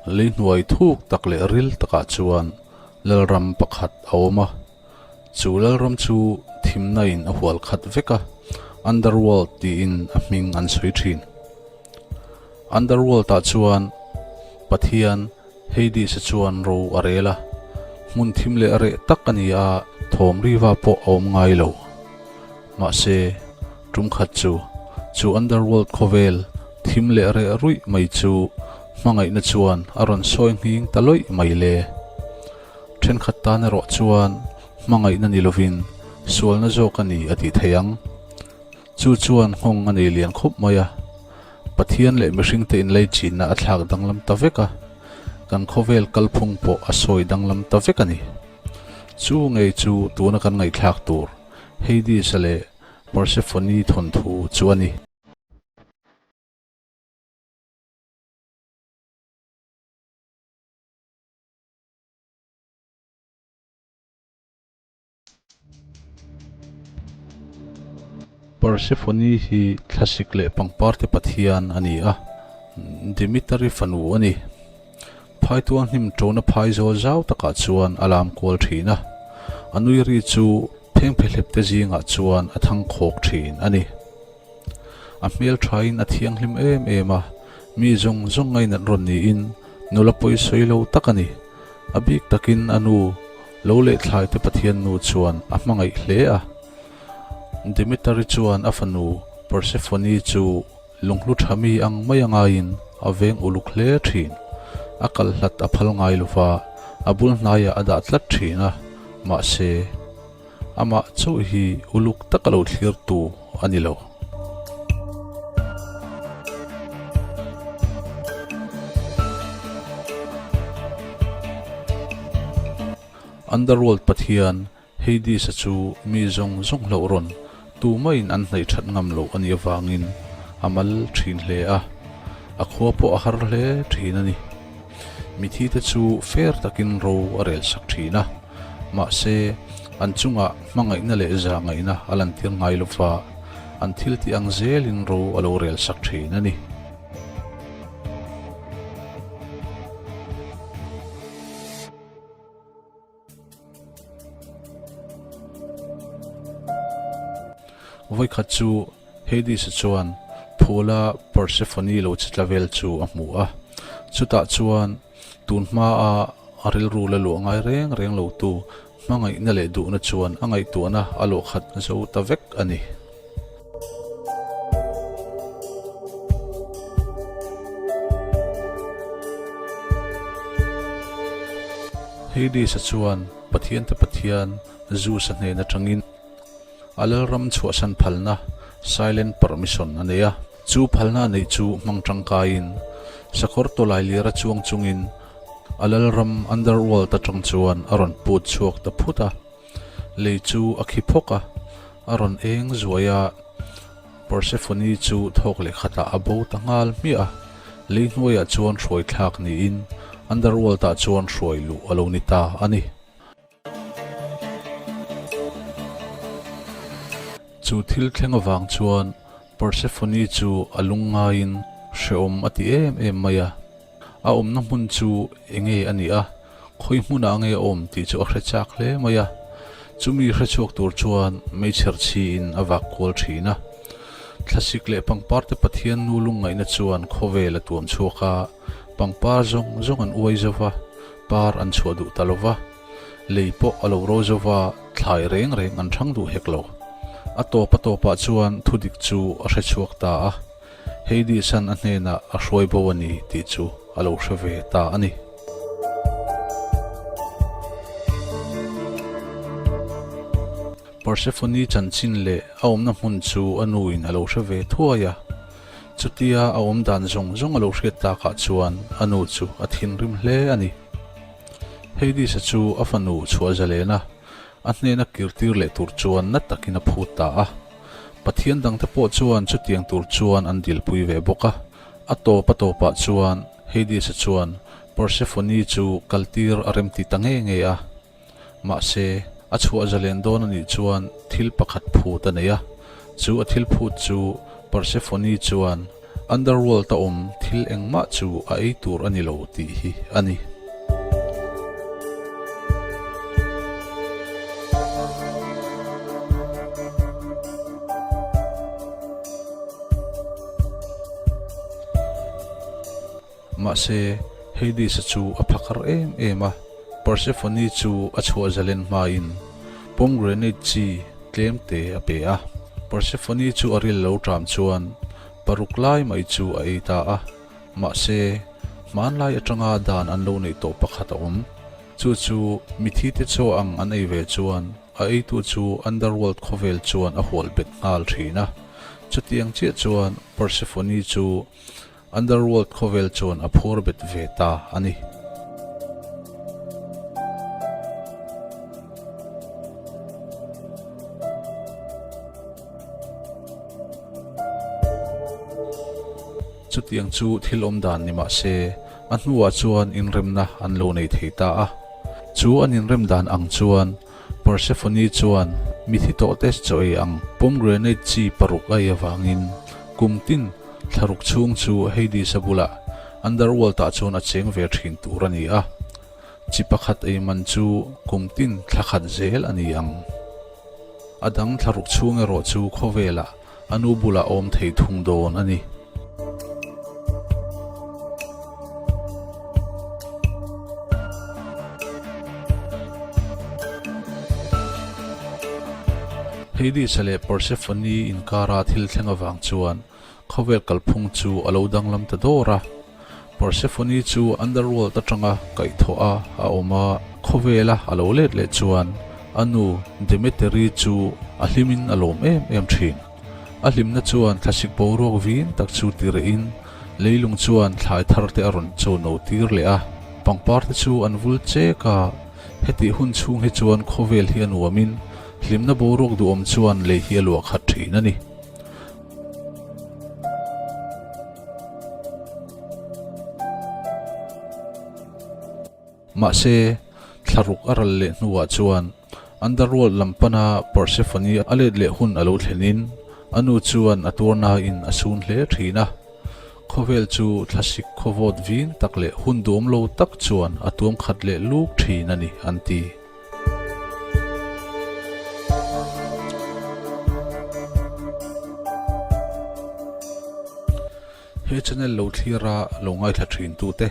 Lei hnuai thuk tak leh ril takah chuan lalram pakhat a awm a. Chu lalram chu thimna in a hual khat vek a, Underworld tiin a hming an sawi thin. Underworld ah chuan Pathian Hades-a chuan ro a rel a, hmun thim leh reh tak a ni a, thawm riva pawh a awm ngai lo. Mahse, tum khat chu, chu Underworld khawvel thim leh reh ruih mai chu hmangaihna chuan a rawn sawi nghing ta lawih mai le. Thenkhat tan erawh chuan hmangaihna ni lovin sualna zawk a ni a tih theih ang. Chu chuan nghawng a nei lian khawp mai a, Pathian leh mihringte inleichinna a thlak danglam ta vek a, kan khawvel kalphung pawh a sawi danglam ta vek a ni. Chu ngei chu tuna kan ngaihthlak tur Hades-a leh Persephone thawnthu chu a ni. Persephone hi thlasik leh pangparte pathian a ni a, Demeter-i fanu a ni. Phaitual hnim ṭona phai zawl zau takah chuan a lam kual ṭhin a, a nui ri chu phengphehlep te zingah chuan a thang khawk ṭhin a ni. A hmel ṭhain a thianghlim em em a, mi zawng zawng ngainat rawn niin nula pawi sawi lo tak a ni. A bik takin a nu lo leh thlaite Pathian nu chuan a hmangaih hle a. Demeter-i chuan a fanu Persephone chu lunghlu tha mi ang mai a ngaiin a veng uluk hle thin. A kal hlat a phal ngai lova, a bul hnaiah a dah tlat thin a, mahse, amah chauh hi uluk taka lo thlirtu a ni lo. Underworld pathian Hades-a chu mi zawng zawng hlauh rawn tumaiin an hnaih that ngam loh a nih avangin a mal thin hle a, a khua pawh a har hle thin a ni. Mithite chu fair takin ro a rel sak thin a, mahse an chungah hmangaihna leh zahngaihna a lantir ngai lova, an thil tih ang zelin ro a lo rel sak thin a ni. Vawikhat chu Hades-a chuan phula Persephone lo che tla vel chu a hmu a, chutah chuan tun hmaa a rilru la luah ngai reng reng lotu hmangaihna leh duhna chuan a ngaihtuahna a luahkhat zo ta vek a ni. Hades-a chuan Pathiante Pathian Zeus-a hnen atangin a lalram chhuahsan phalna, silent permission, a nei a. Chu phalna a neih chu hmang tangkaiin sakawr tawlai lira chuang chungin a lalram underworld atang chuan a rawn put chhuak ta phut a. Lei chu a khi phawk a, a rawn eng zuai a, Persephone chu thawk leh khatah a bo ta nghal hmiah a, lei hnuaiah chuan hruai thlak niin Underworld ah chuan hruai luh a lo ni ta a ni. Chu thil thleng avang chuan Persephone chu a lung ngaiin hrehawm a ti em em mai a, A awmna hmun chu enge a nih a, khawi hmunah nge a awm tih chu a hre chak hle mai a. Chumi hre chhuak tur chuan meichher chhiin a vak kual thin a. Thlasik leh pangpar te Pathian nu lungngaihna chuan khawvel a tuam chhuak a, pangpar zawng zawng an uai zo va, par an chhuah duh ta lo va, lei pawh a lo ro zo va, thlai reng reng an thang duh hek lo. A tawp a tawpah chuan thudik chu a hre chhuak ta a. Hades-a'n a hnenah a hruai bo a ni tih chu a lo hre ve ta a ni. Persephone chanchin leh a awmna hmun chu a nuin a lo hre ve thuai a. Chutia a awm dan zawng zawng a lo hriat takah chuan a nu chu a thinrim hle a ni. Hades-a chu a fanu chhuah zalen a, a hnena kirtir leh tur chuan na takin a phut ta a. Pathian dangte pawh chuan chutiang tur chuan an dilpui ve bawk a. A tawp a tawpah chuan Hades-a chuan Persephone chu kaltir a remti ta nge nge a. Mahse, a chhuah zalen dawn a nih chuan thil pakhat phut a nei a. Chu a thil phut chu Persephone chuan Underworld-a awm thil engmah chu a ei tur a ni lo tih hi a ni. Mahse, Hades-a chu a phakar em em a, Persephone chu a chhuah zalen hmain pomegranate chi tlem te a pe a. Persephone chu a ril lo ṭam chuan paruk lai mai chu a ei ta a, mahse, hmanlai aṭanga dan an lo neih tawh pakhat a awm. Chu chu mithite chaw ang an ei ve chuan a eitu chu Underworld khawvel chuan a hual bet nghal ṭhin a. Chutiang chiah chuan Persephone chu Underworld khawvel chuan a phur bet ve ta a ni. Chutiang chu thil awm dan ni mah se, a hnuah chuan inremna an lo nei thei ta a. Chu an inrem dan ang chuan Persephone chuan mithi tawhte chaw ei ang pomegranate chi paruk a ei avangin kum tin thlaruk chhung chu Hades-a bulah Underworld-ah chuan a cheng ve thin tur a ni a, chi pakhat ei man chu kum tin thla khat zel a ni ang. A dang thlaruk chhung erawh chu khawvelah A nu bulah awm thei thung dawn a ni. Hades-a leh Persephone inkara thil thleng avang chuan khawvel kalphung chu a lo danglam ta dawr a. Persephone chu Underworld atanga kaihthawh a a awm a, khawvela a lo let leh chuan a nu Demeteri chu a hlimin a lawm em em thin. A hlimna chuan thlasik boruak vin tak chu ti rehin leilung chuan thlai thar te a rawn chaw no tir leh a, pangpar te chu an vul chek a, hetih hun chhung hi chuan khawvel hi a nuamin hlimna boruak duhawm chuan lei hi a luah khat thin a ni. Mahse, thlaruk a ral leh hnuah chuan Underworld lam pana Persephone a let leh hun a lo thlenin a nu chuan a tuarnain a sun hle thin a. Khawvel chu thlasik khawvawt vin tak leh hun duam lo tak chuan a tuam khat leh luk thin a ni, an ti. He channel lo thlir a lo ngaithla thin tute,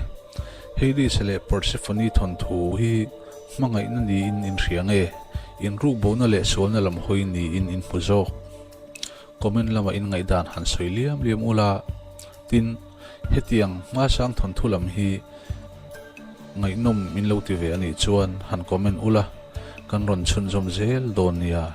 Hades leh Persephone thawnthu hi hmangaihna niin in hria nge, inrukbona leh sualna lam hawi niin in hmu zawk? Comment lamah in ngaihdan han sawi liam liam ula, tin, hetiang hmasang thawnthu lam hi Ngaihnawm min lo ti ve a nih chuan han comment ula, kan rawn chhunzawm zel dawn nia.